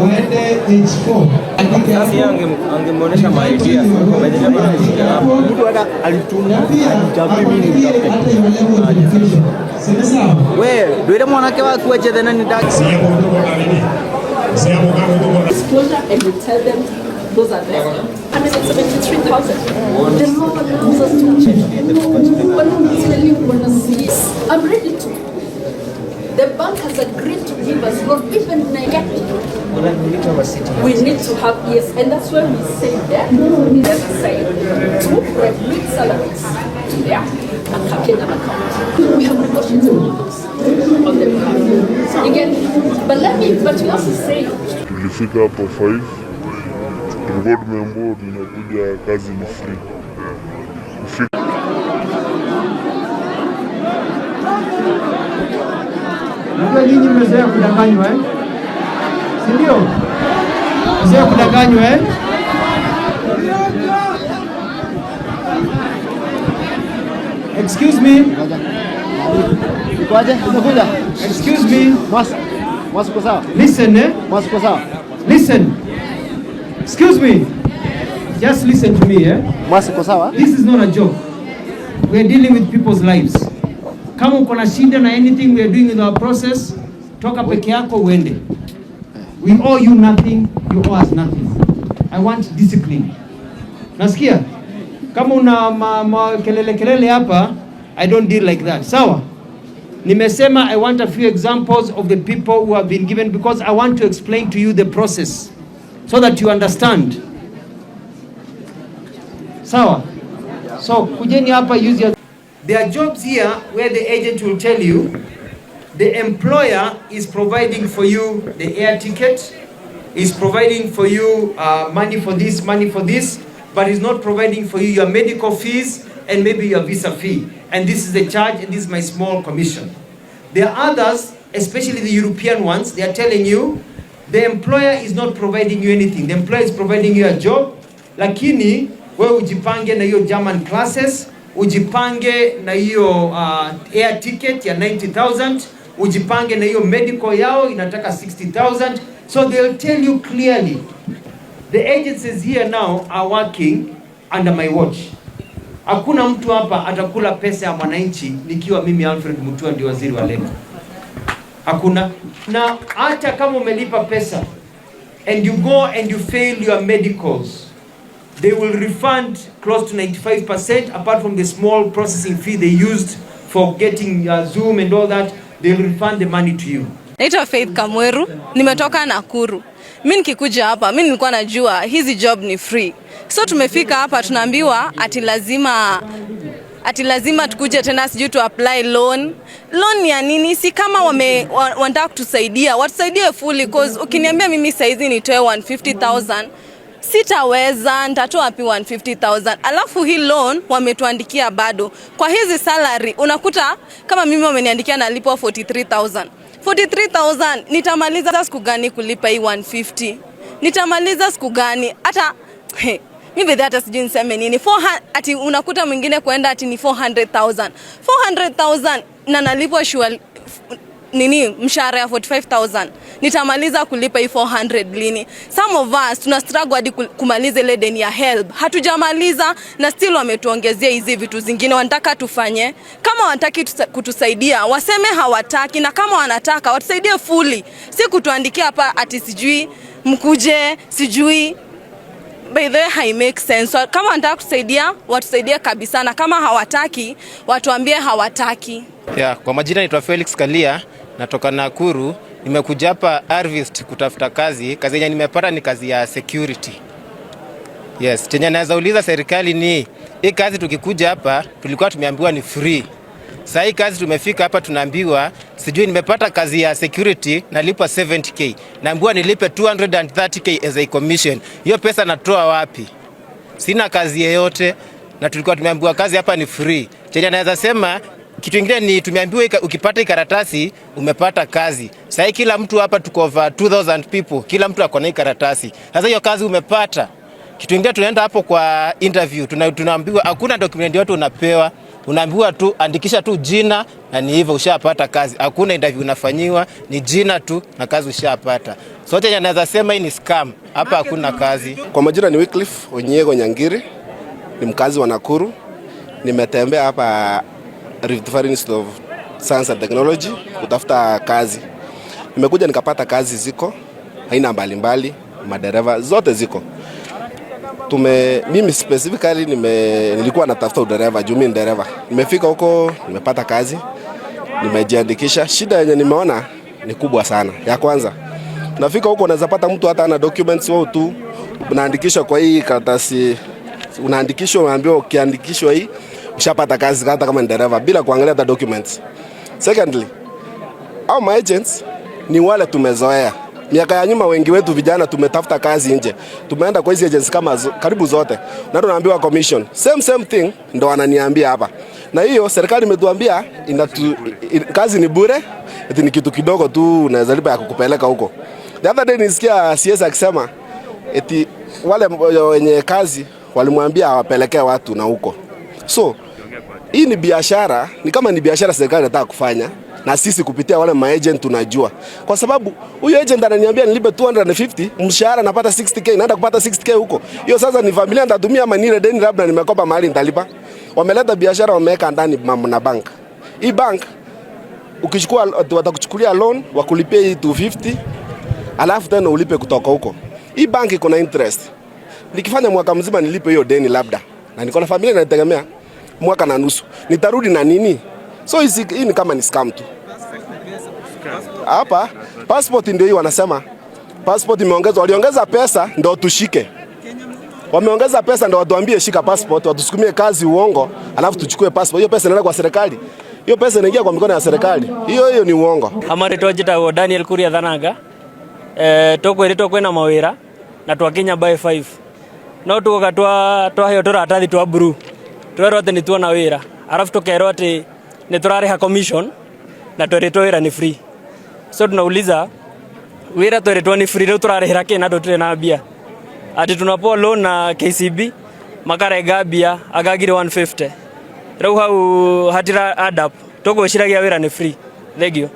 Waende H4. Andike Sasa yeye hapo. Angemuonesha ma idea. Hapo. Mtu hata alituma Na pia alitafute mimi akuandikie nitafute. hata your level of education. Si sawa? We, ndwire mwanake waku echethe na nĩ Disclosure and we tell them those are there. 173,000. The law allows us to check. When I'm telling you, wanna see, I'm ready to. The bank has agreed to give us loan, even we need to have, yes, and that's why we say there, the other side, to remit salaries to their Kenyan account. We have negotiated all those on their behalf. Again, but we also say Tulifika hapo 5, tulikuwa tumeambiwa tunakuja kazi ni free. Kufika Najua nyinyi mmezoea kudanganywa, eh? Si ndio? Mmezoea kudanganywa, eh? Excuse me. Ikoaje? Umekuja? Excuse me. Mwasi. Mwasi uko sawa? Listen, eh? Mwasi uko sawa? Listen. Excuse me. Just listen to me, eh? Mwasi uko sawa? This is not a joke. We are dealing with people's lives. Kama uko na shida na anything we are doing with our process, toka peke yako uende. We owe you nothing, you owe us nothing. I want discipline. Nasikia? Kama una ma kelele kelele hapa, I don't deal like that. Sawa? Nimesema I want a few examples of the people who have been given because I want to explain to you the process so that you understand. Sawa? So, kujeni hapa, use your. There are jobs here where the agent will tell you the employer is providing for you the air ticket, is providing for you money for this, money for this, but is not providing for you your medical fees and maybe your visa fee. And this is the charge and this is my small commission. There are others, especially the European ones, they are telling you the employer is not providing you anything. The employer is providing you a job, lakini wewe ujipange na hiyo German classes, ujipange na hiyo air ticket ya 90,000, ujipange na hiyo medical yao inataka 60,000. So they'll tell you clearly. The agencies here now are working under my watch. Hakuna mtu hapa atakula pesa ya mwananchi nikiwa mimi Alfred Mutua ndio waziri wa leba. Hakuna. Na hata kama umelipa pesa and you go and you fail your medicals, they will refund close to 95% apart from the small processing fee they used for getting Zoom and all that, they'll refund the money to you. Naitwa Faith Kamweru, nimetoka Nakuru. Mi nikikuja hapa, mi nilikuwa najua hizi job ni free. So tumefika hapa tunaambiwa ati lazima tukuje tena sijui tu apply loan. Loan ya nini? Si kama wanataka kutusaidia, watusaidie fully, 'cause ukiniambia mimi saizi nitoe 150,000, sitaweza. Nitatoa wapi 150,000? Alafu hii loan wametuandikia bado kwa hizi salary, unakuta kama mimi wameniandikia nalipwa 43,000. 43,000 nitamaliza siku gani kulipa hii 150? Nitamaliza siku gani? Hata he, mi bedhi hata sijui niseme nini. 400, ati unakuta mwingine kuenda ati ni 400,000. 400,000 na nalipwa sure nini mshahara ya 45,000, nitamaliza kulipa hii 400 lini? Some of us tuna struggle hadi kumaliza ile deni ya HELB, hatujamaliza na still wametuongezea hizi vitu zingine. Wanataka tufanye kama wanataki kutusaidia waseme hawataki, na kama wanataka watusaidie fully, si kutuandikia hapa ati sijui mkuje sijui. By the way, hai make sense. So, kama wanataka kutusaidia watusaidie kabisa, na kama hawataki watuambie hawataki. Ya, kwa majina naitwa Felix Kalia, natoka Nakuru. Nimekuja hapa Arvist kutafuta kazi. Kazi yenye nimepata ni kazi ya security. Yes, chenye naweza uliza serikali ni hii kazi, tukikuja hapa tulikuwa tumeambiwa ni free. Sasa hii kazi tumefika hapa tunaambiwa sijui, nimepata kazi ya security nalipwa 70K. Naambiwa nilipe 230K as a commission. Hiyo pesa natoa wapi? Sina kazi yeyote na tulikuwa tumeambiwa kazi hapa ni free. Chenye naweza sema kitu kingine ni tumeambiwa ukipata hii karatasi umepata kazi. Sasa kila mtu hapa tuko over 2000 people, kila mtu ako na hii karatasi. Sasa hiyo kazi umepata. Kitu kingine tunaenda hapo kwa interview, tunaambiwa hakuna document yote unapewa. Unaambiwa tu andikisha tu jina na ni hivyo, ushapata kazi. Hakuna interview unafanyiwa, ni jina tu na kazi ushapata. So chenye naweza sema, hii ni scam. Hapa hakuna kazi. Kwa majina ni Wycliffe Onyiego Nyangiri, ni mkazi wa Nakuru. Nimetembea hapa Rift Valley Institute of Science and Technology kutafuta kazi. Nimekuja nikapata kazi ziko aina mbalimbali, madereva zote ziko. Mimi specifically nilikuwa natafuta udereva juu mimi ni dereva. Nimefika huko nimepata kazi, nimejiandikisha. Shida yenye nimeona ni kubwa sana. Ya kwanza, nafika huko unaweza pata mtu hata ana documents, wao tu unaandikishwa kwa hii karatasi, unaandikishwa, unaambiwa ukiandikishwa hii ushapata kazi, hata kama ni dereva, bila kuangalia hata documents. Secondly, au ma agents ni wale tumezoea miaka ya nyuma, wengi wetu vijana tumetafuta kazi nje, tumeenda kwa hizi agencies kama karibu zote, na tunaambiwa commission same same thing ndo wananiambia hapa, na hiyo serikali imetuambia kazi ni bure, eti ni kitu kidogo tu unaweza lipa ya kukupeleka huko. The other day nisikia CS akisema eti wale wenye kazi walimwambia awapelekee watu na huko, so hii ni biashara, ni kama ni biashara serikali inataka kufanya na sisi kupitia wale maagent tunajua, kwa sababu huyo agent ananiambia nilipe 250, mshahara napata 60K, naenda kupata 60K huko. Hiyo sasa ni familia nitatumia ama nile deni labda nimekopa mahali nitalipa? Wameleta biashara, wameweka ndani mambo na bank. Hii bank ukichukua, watakuchukulia loan wakulipia hii 250, alafu tena ulipe kutoka huko. Hii bank iko na interest. Nikifanya mwaka mzima nilipe hiyo deni labda, na niko na familia inategemea mwaka na nusu, nitarudi na nini? So hii ni kama ni scam tu. Hapa passport ndio hii wanasema passport imeongezwa, waliongeza pesa ndio tushike. Wameongeza pesa ndio watuambie shika passport, watusukumie kazi uongo, alafu tuchukue passport. Hiyo pesa inaenda kwa serikali, hiyo pesa inaingia kwa mikono ya serikali. Hiyo hiyo ni uongo. Amarĩtwa njĩtagwo Daniel Kuria Thananga. Tũkwĩrĩtwo kwĩna mawĩra na twakinya by 5 no tuoka twaheo tũratathi twa blue, twerwo atĩ nĩ tuona wĩra, arabu tũkerwo atĩ nĩ tũrarĩha commission na twerĩtwo wĩra nĩ free. So tunauliza, wĩra twerĩtwo nĩ free, rĩu tũrarĩhĩra kĩ na tũtirĩ na mbia? Ati tunapewa loan na KCB, makarenga mbia anga ngiri 150. Rĩu hau hatira add up, tũgwĩciragia wĩra nĩ free. Thank you.